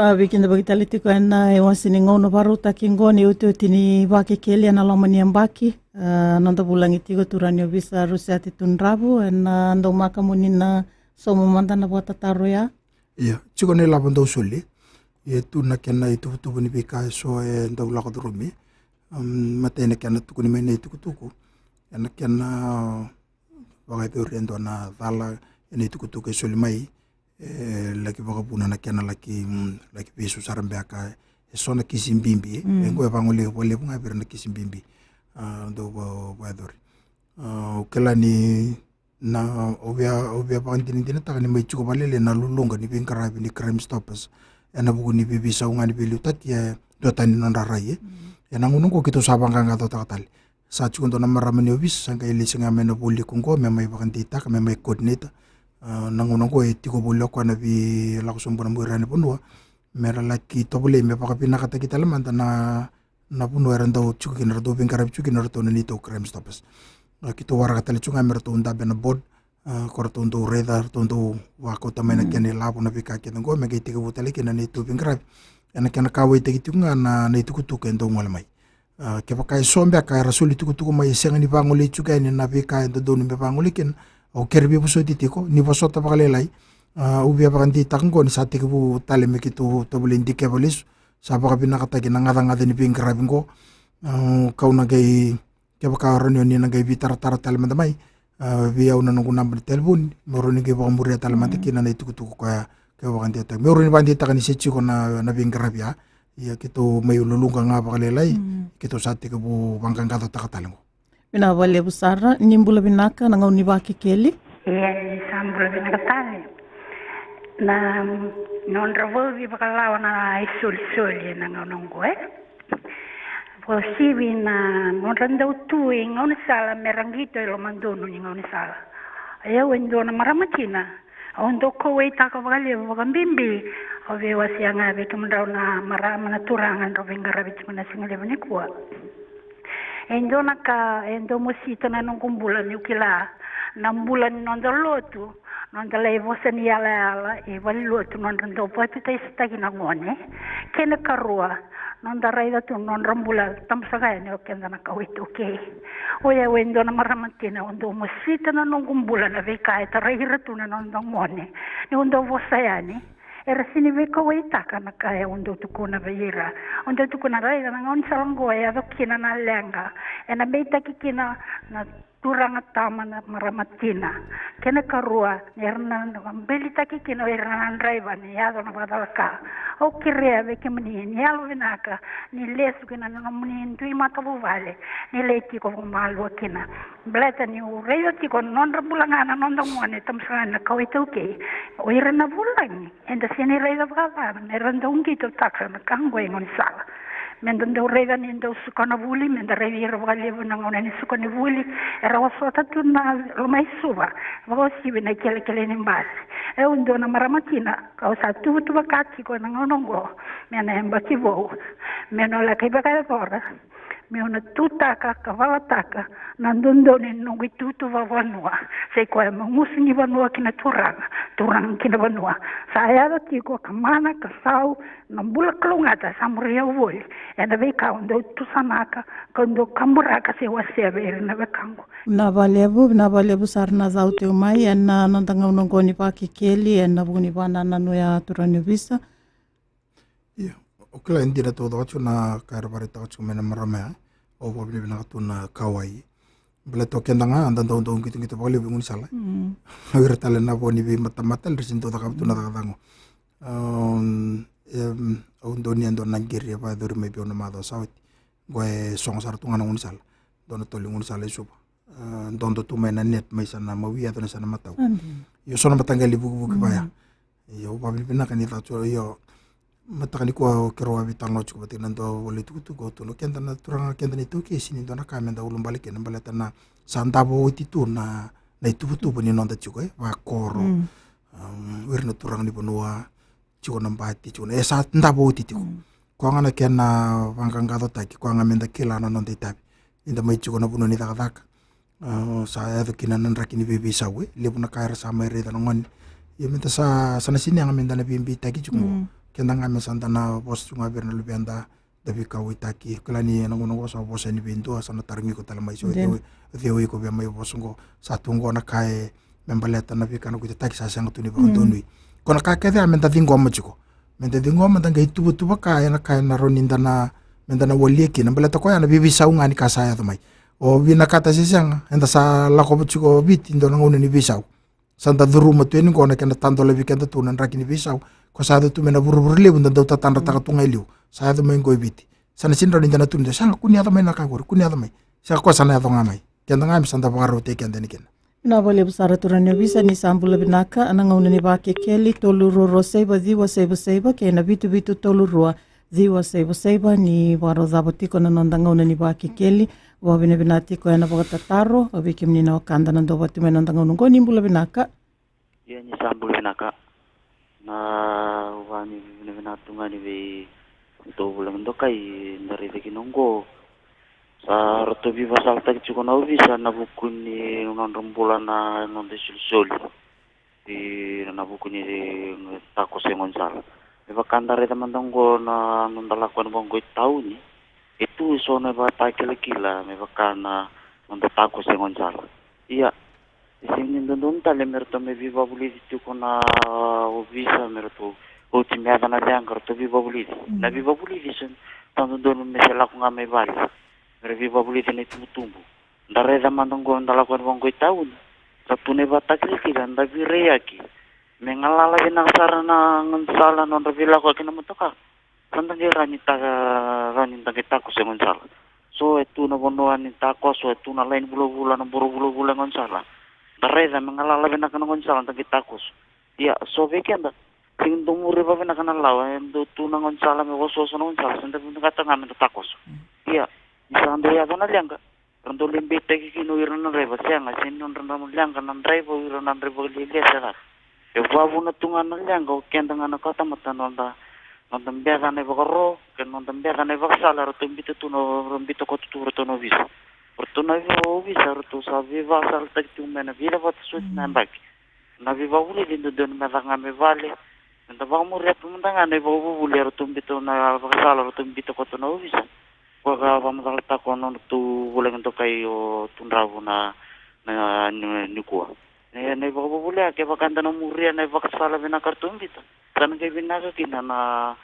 Sa veikidavaki tale tiko ena iwase ni gauna vakarautaki qo ni otioti ni Vakekeli ena loma ni yabaki. A, noda vulagi tiko turaga ni ovisa Rusiati Tudravu, ena dau maka muni na sauma mada na vakatataro ya. Ia, tiko na ilavo dau soli. Ia tu na kena ituvatuva ni veika eso e dau lako curumi. Am, matai na kena tukuni mai na itukutuku. Ena kena vakayacori e dua na cala ena itukutuku e soli mai. E laki vakavuna na kena laki, mm, laki vesu sara beka eso na kisi bibi. E qo e vagolei vakalevu ga vei ira na kisi bibi. A, dau va-, vakayacori. A, au kila ni na, au via, au via vakadinadinataka ni mai tiko vakalailai na luluqa ni veiqaravi ni Crime Stoppers ena vuku ni veiveisau ga ni veiliutaki e duatani nodra rai, e. Ena gauna qo keitou sa vaqaqacotaka tale. Sa tiko dua na marama ni ovisa sa qai lesi ga mai na vualiku qo me mai vakadeitaka, me mai coordinate. A, na gauna qo e tiko voli o koya na vei, lako sobu na muira ni vanua me ra laki tovolei me vakavinakataki tale mada na na vanua era dau tiko kina, ratou veiqaravi tiko kina ratou na neitou Crime Stoppers. A, keitou waraka tale tiko ga me ratou dabe na board, a, ko ratou dau raica, ratou dau vakauta mai na kena ilavo, na veika kece qo me qai tekivu tale kina na neitou veiqaravi. Ena kena kauwaitaki tiko ga na, na itukutuku e dau gole mai. A, kevaka e so beka era soli tukutuku mai e sega ni vagolei tiko yani na veika e dodonu me vagolei kina, au kere veivosoti tiko ni vosota vakalailai. A, au via vakadeitaka qo ni sa tekivu tale me keitou tovolei dikeva lesu. Sa vakavinakataki na gacagaca ni veiqaravi qo. A, kau na qai, kevaka o rawa ni o ni na qai veitaratara tale mada mai, a, vei au na noqu naba ni talevoni, meu rawa ni qai vakamuria tale mada kina na itukutuku koya kau vakadeitaka. Meu rawa ni vakadeitaka ni se tiko na, na veiqaravi ya. Ia keitou mai luluqa ga vakalailai, keitou sa tekivu vaqaqacotaka tale qo. Vinaka vakalevu sara, ni bula vinaka na gauna ni Vakekeli. Ia, ni sa bula vinaka tale. Na nodra vauci vakalawa na isolisoli ena gauna oqo, e. Vakauasivi na nodra dau tu i gaunisala me ra qito i lomadonu ni gaunisala. Ia au e dua na marama kina. Au dau kauwaitaka vakalevu vakabibi, au veiwasea ga vei kemudrau na marama, na turaga, drau veiqaravi tiko na siga levu nikua. E dua na ka e dau mosita na noqu bula niu kila na bula ni noda lotu, noda lai vosa ni yalayala i valenilotu, nodra dau papitaisotaki na gone. Kena karua, noda raica tu nodra bula, tabu saka yani o keda na kawa iTaukei. Oya au e dua na marama kina, au dau mosita na noqu bula na veika e tarai ira tu na noda gone. Niu dau vosa yani, era sega ni veikauwaitaka na ka e au dau tukuna vei ira. Au dau tukuna, raica na gaunisala oqo e yaco kina na leqa, ena beitaki kina na turaga tama, na marama tina. Kena karua, ni ra na belitaki kina o ira na draiva ni yaco na vakacalaka. Au kerea vei kemuni ni yalovinaka, ni lesu kina na nomuni dui matavuvale, ni lai tiko vakamalua kina. Baleta niu raica tiko na nodra bula ga na noda gone, tabu saka na kawa iTaukei, o ira na vulagi eda sega ni raica vakaca me ra dau qitotaka na ka oqo e gaunisala. Meda dau raica ni dau suka na vuli, meda raici ira vakalevu na gauna ni suka ni vuli, era vosota tu na loma i Suva, vakauasivi na ikelekele ni basi. E au dua na marama kina, kau sa tuvatuvaka tiko ena gauna oqo, me na yabaki vou, me na laki vakayacora, meu na tutaka ka valataka na dodonu ni noqu itutu vakavanua. Sa i koya me gusu ni vanua ki na turaga, turaga ki na vanua. Sa yaco tiko ka mana ka sau na bula kalougata sa muri au voli ena veika au dau tusanaka, ka dau kaburaka se wasea vei ira na wekaqu. Vinaka vakalevu, vinaka vakalevu sara na cau tiko mai ena noda gauna oqo ni Vakekeli ena vuku ni vakanananu ya turaga ni ovisa. Ia, au kila e dina taucoko tiko na ka era vakaraitaka tiko mai na marama ya. Au vakavinavinaka tu na kauwai. Baleta o keda ga da daudau qitoqito vakalevu i gaunisala. Mm. O ira tale na vo ni veimatamata era sega ni dau cakava tu na cakacaka qo. Um, em, au dau ni e dua na qiri e vakayacori mai vei au na macawa sa oti. Qo e sogo sara tu ga na gaunisala. Dua na tolo i gaunisala i Suva. A, dodo tu mai na net mai sa na mawi yaco na sa na matau. Io, so na mataqali vukivuki vaya. Io, au vakavinavinaka ni caka tu, io, mataka nikua keirau a veitalanoa tiko vata kei na dua vale tukutuku, au tukuna o keda na turaga, keda na iTaukei, sega ni dua na ka meda ulubale kina, baleta na sa davo oti tu na, na ituvatuva ni noda tiko, e, vakoro. Mm. Um, o ira na turaga ni vanua, tiko na bati, tiko na, e sa davo oti tiko. Mm. Koya ga na kena vaqaqacotaki, koya ga meda kila na noda itavi. Nida mai tiko na vanua ni cakacaka. A, sa yaco kina na draki ni veiveisau, e. Levu na ka era sa mai raica na gone. Ia meda sa, sa na sega ni yaga meda na veibeitaki tiko qo. Mm. Keda ga me sa da na vosa tiko ga vei ira na luveda, da veikauwaitaki. Kila ni na gauna qo sa vosa yani vei dua, sa na tarogi iko tale mai, so, o cei o iko via mai vosa qo. Sa tu qo na ka e, me baleta na veika na kuitataki sa sega tu ni vakadonui. Ko na ka kece ya meda ciqoma tiko. Meda ciqoma, da qai tuvatuva ka, ena ka ena rawa ni da na, meda na walia kina. Baleta koya na veiveisau ga ni ka sa yaco mai. O vinakata se sega, eda sa lakova tiko Viti, dua na gauna ni veisau. Sa da curuma tu yani qo na kena tadolavi keda tu na draki ni veisau. Ko sa yaco tu mai na vuravura levu, da dau tatadrataka tu ga e liu. Sa yaco mai qo i Viti. Sa na sega ni rawa ni da na tukuna, sega, kua ni yaco mai na ka qori, kua ni yaco mai. Sega, koya sa na yaco ga mai. Keda ga me sa da vakarautaki keda yani kina. Vinaka vakalevu sara turaga ni ovisa, ni sa bula vinaka. Na gauna ni Vakekeli, tolu rua rua saiva ciwa saiva saiva kei na vitu vitu tolu rua ciwa saiva saiva, ni vakarau cava tiko na noda gauna ni Vakekeli. Vakavinavinaka tiko ena vakatataro, o vei kemuni na wekada na duavata mai na noda gauna qo, ni bula vinaka. Ia, ni sa bula vinaka. Na, au vakavinavinaka tu ga ni vei tou vulagi dokai da raica kina oqo. Sa ratou veivakasalataki tiko na ovisa ena vuku ni nodra bula na noda isolisoli. Ena vuku ni takoso e gaunisala. Me vaka da raica mada oqo na noda lako yani vaqo i tauni. E tu eso na ivakatakilakila me vaka na noda takoso e gaunisala. Ia, e sega ni dodonu tale me ratou mai veivakavulici tiko na ovisa, me ratou oti me yaco na leqa ratou veivakavulici. Mm. Na veivakavulici eso na dodonu me se lako ga mai vale me ra veivakavulici na itubutubu. Da raica mada oqo, da lako yani vaqo i tauni. Sa tu na ivakatakilakila, da veiraiyaki. Me galala vinaka sara na gaunisala, nodra veilakoyaki na motoka. Sa da qai rawa ni ta-, rawa ni da qai takoso e gaunisala. So e tu na vanua ni takoso, e tu na laini vulavula, na boro vulavula e gaunisala. Da raica me galala vinaka na gaunisala, da qai takoso. Ia, so vei keda, sega ni dau muria vakavinaka na lawa, e dau tu na gaunisala, me osooso na gaunisala, sa da vinakata ga me da takoso. Ia, ni sa dau yaco na leqa, ra dau lai beitaki kina o ira na draiva, sega, sega ni nodra na leqa na draiva, o ira na draiva vakalialia se cava. E vakavuna tu ga na leqa o keda ga na kawatamata, noda, noda beca na ivakaro kei na noda beca na ivakasala eratou biuta tu na, ra biuta koto tu o ratou na ovisa. O ratou na ovisa eratou sa veivakasalataki tu mai na vica vata soti na yabaki. Na veivakavulici e dodonu me caka ga mai vale. Meda vakamuria tu mada ga na ivakavuvuli eratou biuta, na vakasala eratou biuta koto na ovisa. Koya ka vakamacalataka o nodratou vulagi dokai o Tudravu na, na, ni, nikua. E, na ivakavuvuli ya, kevaka eda na muria na ivakasala vinaka eratou biuta, sa na qai vinaka kina na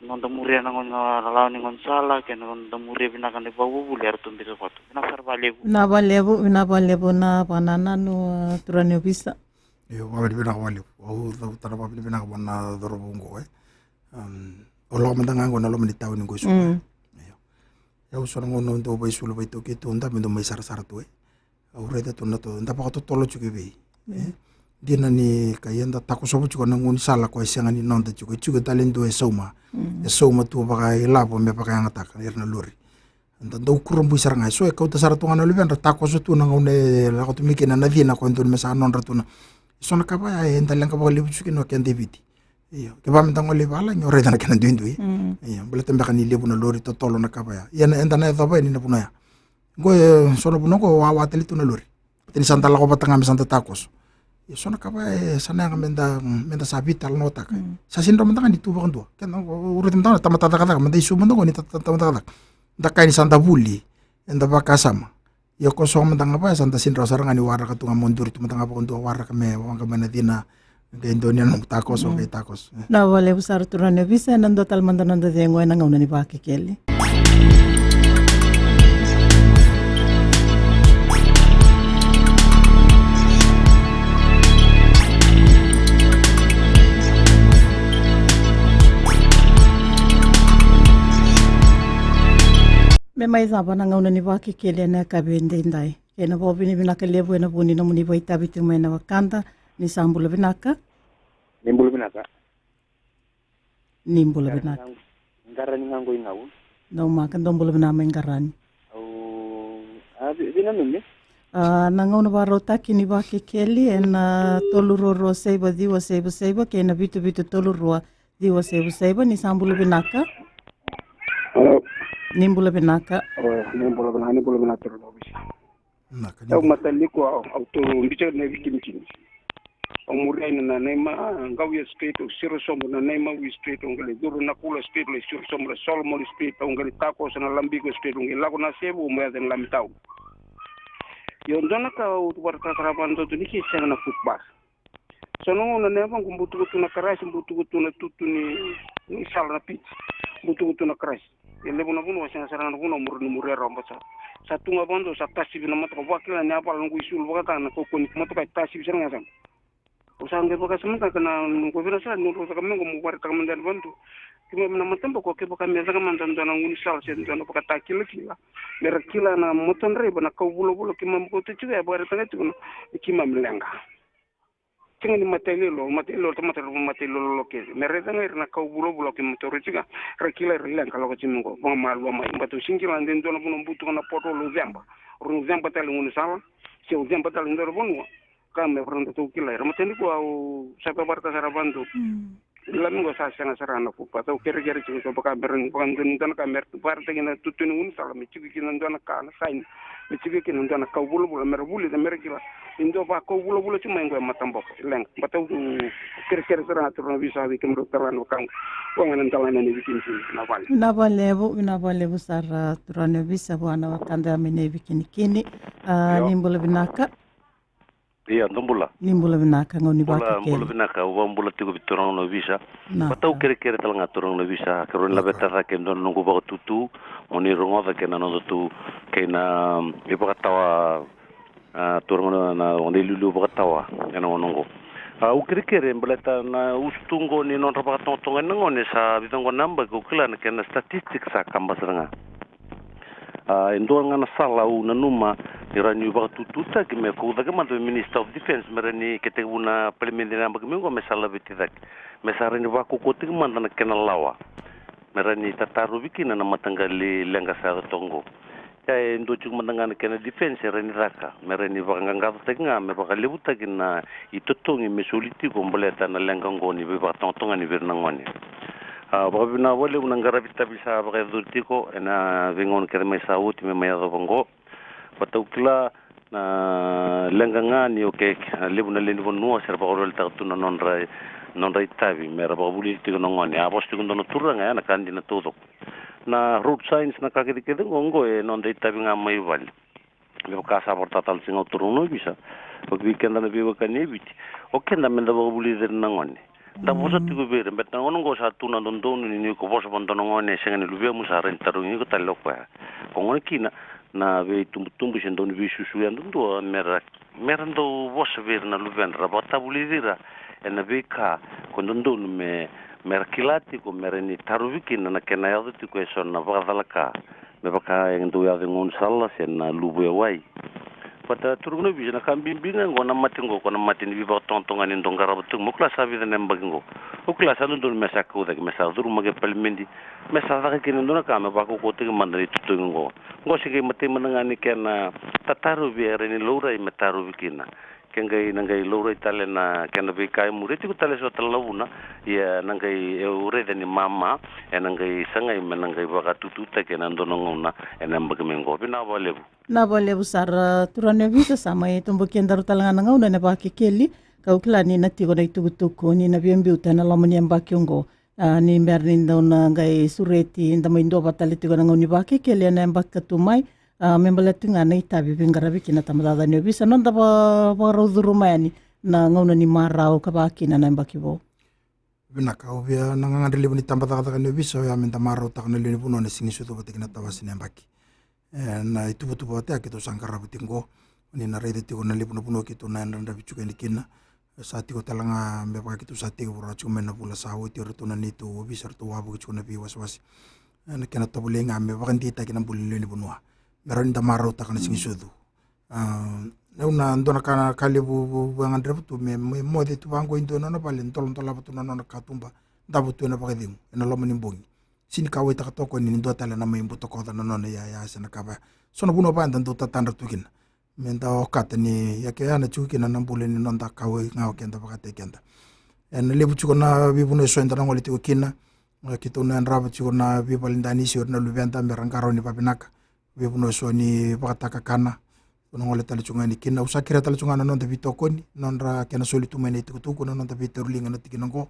noda muria na gau-, na lawa ni gaunisala, kei na noda muria vinaka na ivakavuvuli eratou biuta koto. Vinaka sara vakalevu. Vinaka vakalevu, vinaka vakalevu na vakanananu, turaga ni ovisa. Io, vakavinavinaka vakalevu. Au cavuta na vakavinavinaka vua na cauravou qo, e. Am, au lako mada ga qo na loma ni tauni qo i Suva. Mm. Io. Au so na gauna au dau vakaisulu vakaitaukei tu, da me dau mai sarasara tu, e. Au raica tu na to, da vakatotolo tiko i vei. Mm. E? Dina ni ka eda takosova tiko na gaunisala ko e sega ni noda tiko. E tiko tale e dua e sauma. Mm. E sauma tu vakailavo me vakayagataka ira na lori. Da dau kurabui sara ga. So e kauta sara tu ga na luvedra, takoso tu na gauna e lako tu mai kina na cina ko e dodonu me sa nodra tu na. So na ka vaya eda leqa vakalevu tiko kina o keda i Viti. Io, kevaka meda gole i valagi o raica na kena duidui. Mm. Io, baleta beka ni levu na lori, totolo na ka vaya. Ia na, eda na yacova yani na vanua ya. Qo e so na vanua qo wawa tale tu na lori. Baleta ni sa da lako vata ga me sa da takoso. Ia so na ka vaya e sa na yaga meda, meda sa veitalanoataka. Mm. Sa sega ni rawa mada ga ni tu vakadua. Keda, o, o raica mada ga na tamata cakacaka, meda isu mada qo ni ta-, ta-, tamata cakacaka. Da kaya ni sa da vuli, eda vakasama. Ia ko so mada ga vaya sa da sega ni rawa sara ga ni waraka tu ga, mo duri tu mada ga vakadua, waraka me waqa mai na cina. Qai donuya na nomu takoso, mm, qai takoso. E. Vinaka vakalevu sara turaga ni ovisa, ena dua tale mada na noda cegu ena gauna ni Vakekeli. Mai cava na gauna ni Vakekeli ena yakavi edaidai. Kei na vakavinavinaka levu ena vuku ni nomuni vakaitavi tiko mai na wekada. Ni sa bula vinaka. Ni bula vinaka. Ni bula vinaka. Qarani ga qo i Gau. Daumaka, dou bula vinaka mai Qarani. Au a vi- vinanumi. A, na gauna vakarautaki ni Vakekeli ena tolu rua rua saiva ciwa saiva saiva kei na vitu vitu tolu rua ciwa saiva saiva. Ni sa bula vinaka. Alo. Ni bula vinaka. O, ni bula vinaka, ni bula vinaka turaga ni ovisa. Vinaka, ni bula. Au mataliku au, au tu bica na vikinikini. Au muria na Nanaima, Gauya Street, au siro sobu na Nanaima West Street, au qai lai curu na Kula Street, lai siro sobu na Solomon Street, au qai lai takoso na Labiko Street, au qai lako na sevu, au mai yaco na Lamitau. Io dua na ka au tu varatakatara vakadodo ni ke sega na footpath. So na gauna na yavaqu butuka tu na karasi, butuka tu na tutu ni, ni sala na piti, butuka tu na karasi. E levu na vanua, sega sara ga na vanua, muri ni muri era oba sa. Sa tu ga vakadua, sa tasivi na motoka, vakila ni a vala noqu isulu vakataka na kaukauwa ni motoka e tasivi sara ga sara. Au sa qai vakasamataka na noqu vira sara, ni noqu saka meqo, mo varetaka mada yani vakadua. Keimami na mataboko, kevaka me caka mada dua na gaunisala se dua na vakatakilakila. Me ra kila na moto draiva na kau vulavula keimami kauta tiko, e vakaraitaka tiko na, ni keimami leqa. Sega ni matailolo, matailolo, tamata ra matailolo kece. Me raica ga ira na kau vulavula keimami taura tiko, ra kila ira leqa lako tiko mai qo, vakamalua mai. Baleta au sega ni kila de dua na vanua butuka na pothole au ceba. Au ceba tale gaunisala, se au ceba tale dua na vanua. Ka me varadratou kila ira. Matani ko au sa vavarata sara vadu. Mm. Lami qo sa sega sara na footpath. Au kerekere tiko so vaka me ra ni vakadua ni dua na ka me ra varataki na tutu ni gaunisala me tiko kina dua na ka na saini. Me tiko kina dua na kau vulavula me ra vulica me ra kila. Ni dua vakau vulavula tiko mai qo e mataboko. Leqa. Baleta au kerekere sara na turaga ni ovisa vei kemudrau tale ga na wekaqu. Ko ga na dalana ni vikinikini na vale. Vinaka vakalevu, vinaka vakalevu sara turaga ni ovisa vua na wekada mai na vikinikini. A, ni bula vinaka. Ia, dou bula. Ni bula vinaka, gauna ni Vakekeli. Bula vinaka, au vakabula tiko vei turaga na ovisa. Vinaka. Baleta au kerekere tale ga turaga na ovisa, keirau na laveta cake e dua na noqu vakatutu, mo ni rogoca kei na nodatou, kei na, mm, ivakatawa, a, turaga na, na, na iliuliu vakatawa, ena gauna qo. A, au kerekere, baleta na usutu qo ni nodra vakatogatoga ni na gone sa vica qo na yabaki, au kila na kena statistics sa kaba sara ga. A, e dua ga na sala au nanuma ni rawa ni vakatututaki me kau cake mada me Minister of Defence, me rawa ni ke tekivu na palimedi ena yabaki mai qo me sa laveti cake. Me sa rawa ni vakaukauataki mada na kena lawa. Me rawa ni tatarovi kina na mataqali leqa sa yaco toka qo. Ia e dua tiko mada ga na kena defence e rawa ni caka. Me rawa ni vakaqaqacotaki ga, me vakalevutaki na itotogi me soli tiko baleta na leqa qo ni veivakatogatoga ni vei ira na gone. A, vakavinaka vakalevu na qaravi tavi sa vakayacori tiko ena veigauna kece mai sa oti me mai yacova qo. Baleta au kila na leqa ga ni, okay, a levu na lewe ni vanua se ra vakaweleweletaka tu na nodra, nodra itavi me ra vakavulici tiko na gone. A vosa tiko dua na turaga, ya na ka dina taucoko. Na road signs, na ka kecekece qo, qo e noda itavi ga mai vale. Me vaka sa vakaraitaka tale tiko ga o turaga na ovisa, vei keda na veiwekani e Viti, o keda meda vakavulici ira na gone. Da vosa tiko vei ira, baleta na gauna qo sa tu na dodonu ni, ni ko vosa vua na dua na gone e sega ni luvemu, sa rawa ni tarogi iko tale o koya. Ko gona kina na veitubutubu se dau ni veisusu yadudua me ra, me ra dau vosa vei ira na luvedra, ra vakatavulici ira ena veika ko dodonu me, me ra kila tiko, me rawa ni tarovi kina na kena yaco tiko eso na vakacalaka. Me vaka e dau yaco e gaunisala se na luvu e wai. Baleta turaga na ovisa, na ka bibi ga qo na mate qo, ko na mate ni veivakatogatoga ni dau qarava tiko mai. Au kila sa vica na yabaki qo. Au kila sa dodonu me sa kau cake, me sa curu mai ki palimedi, me sa caka kina e dua na ka me vakaukauataki mada na itotogi qo. Qo se qai matai mada ga ni kena tatarovi e rawa ni laurai me tarovi kina. Ke qai na qai laurai tale na kena veika e muri, e tiko tale eso tale na vuna, ia na qai, au raica ni mama ena qai sagai me na qai vakatututaki ena dua na gauna ena yabaki mai qo. Vinaka vakalevu. Vinaka vakalevu sara turaga ni ovisa, sa mai toboki kedaru tale ga na gauna ena Vakekeli, kau kila ni na tiko na itukutuku ni na via biuta ena loma ni yabaki oqo. A, ni bera ni dau na qai sureti, da mai duavata tale tiko na gauna ni Vakekeli ena yabaki ka tu mai. A, me baleta ga na itavi veiqaravi kina tabacakacaka ni ovisa, noda va-, vakarau curuma yani na gauna ni marau ka vaka kina na yabaki vou. Vinaka, au via na gagadre levu ni tabacakacaka ni ovisa, oya meda marautaka na lewe ni vanua na siga ni sucu vata kei na tawase ni yabaki. E, na ituvatuva vata ya keitou sa qarava tiko qo, ni na raica tiko na levu na vanua keitou na yadravi tiko yani kina. Sa tiko tale ga me vaka keitou sa tekivu rawa tiko mai na vula sa oti, o ratou na neitou ovisa ratou wavoki tiko na veiwasewase. Ena kena tovolei ga me vakadeitaki na bula ni lewe ni vanua me rawa ni da marautaka na siga ni sucu. Au na dua na ka, na ka levu vou e gadreva tu me, me moce tu vaqo e dua na nona vale, dolodolava tu na nona katuba, davo tu ena vakacegu ena loma ni bogi. Sega ni kauwaitaka tokoni ni dua tale na mai butakoca na nona iyaya se na ka vaya. So na vanua vaya da dau tatadra tu kina me da okata ni ia ke ya na tiko kina na bula ni noda kauwai ga o keda vakataki keda. Ena levu tiko na veivanua eso eda na gole tiko kina. Keitou na yadrava tiko na veivale danisi, o ira na luveda me ra qarauni vavinaka. Veivanua eso ni vakatakakana, au na gole tale tiko ga yani kina. Au sa kerea tale tiko ga na noda veitokoni, nodra kena soli tu mai na itukutuku, na noda veitauri liga na tikina oqo.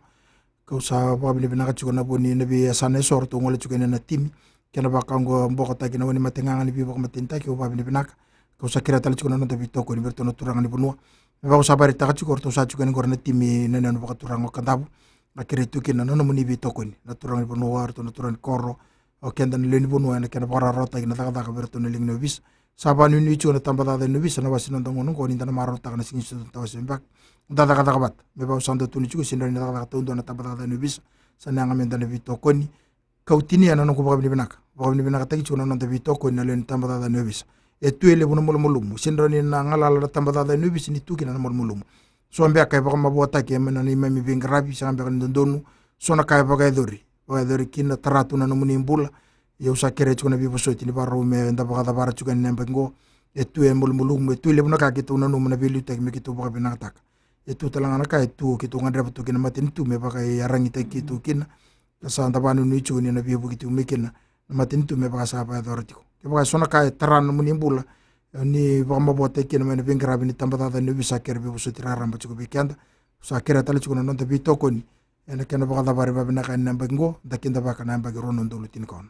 Kau sa vakavinavinaka tiko na vo ni na veiyasana eso ratou gole tiko yani na timi. Kena vaka oqo bokotaki na wani mate gaga ni veivakamatenitaki, au vakavinavinaka. Kau sa kerea tale tiko na noda veitokoni vei ratou na turaga ni vanua. Me vaka au sa vakaraitaka tiko, ratou sa tiko yani oqori na timi na newa ni vakaturaga o Kadavu. Na kerei tu kina na nomuni veitokoni na turaga ni vanua, ratou na turaga ni koro, o keda na lewe ni vanua ena kena vakarawarawataki na cakacaka vei ratou na liga ni ovisa. Sa vakanuinui tiko na tabacakacaka ni ovisa na wase ni noda gauna oqo ni da na marautaka na siga ni sucu na tawase me baki. Da cakacaka vata me vaka au sa dau tukuna tiko, sega ni rawa ni cakacaka taudua na tabacakacaka ni ovisa. Sa na yaga me da na veitokoni. Kau tinia na noqu vakavinavinaka, vakavinavinakataki tiko na noda veitokoni na lewe ni tabacakacaka ni ovisa. E tu e levu na malumalumu, sega ni rawa ni na galala na tabacakacaka ni ovisa ni tu kina na malumalumu. So beka e vakamavoataki ena neimami veiqaravi, sega beka ni dodonu. So na ka e vakayacori, vakayacori kina, tara tu na nomuni bula. Ia au sa kerea tiko na veivosoti ni vakarau me da vakacavara tiko ena yabaki oqo. E tu e malumalumu, e tu e levu na ka keitou nanuma na veiliutaki me keitou vakavinakataka. E tu tale ga na ka e tu keitou gadreva tu kina na matanitu me vakaiyaragitaki keitou kina. Ka sa da vakanuinui tiko ni na veivuke tiko mai kina na matanitu me vaka sa vakayacora tiko. Kevaka e so na ka e tara na nomuni bula, ni vakamavoataki kina mai na veiqaravi ni tabacakacaka ni ovisa, kere veivosoti raraba tiko vei keda. Sa kerea tale tiko na noda veitokoni ena kena vakacavari vavinaka ena yabaki oqo, da kidavaka na yabaki rua na udolu tinikaono.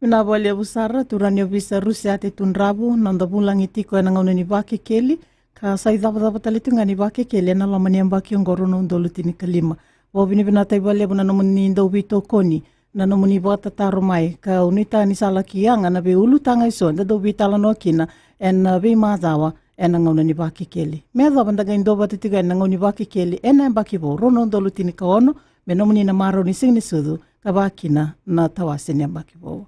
Vinaka vakalevu sara turaga ni ovisa Rusiate Tudravu, noda vulagi tiko ena gauna ni Vakekeli, ka sa icavacava tale tu ga ni Vakekeli ena loma ni yabaki oqo rua na udolu tinikalima. Vakavinavinakataki vakalevu na nomuni dau veitokoni, na nomuni vakatataro mai, kau nuitaka ni sa laki yaga na veiulutaga eso eda dau veitalanoa kina ena veimacawa ena gauna ni Vakekeli. Me yacova da qai duavata tiko yani na gauna ni Vakekeli ena yabaki vou rua na udolu tinikaono, me nomuni na marau ni siga ni sucu ka vakakina na tawase ni yabaki vou.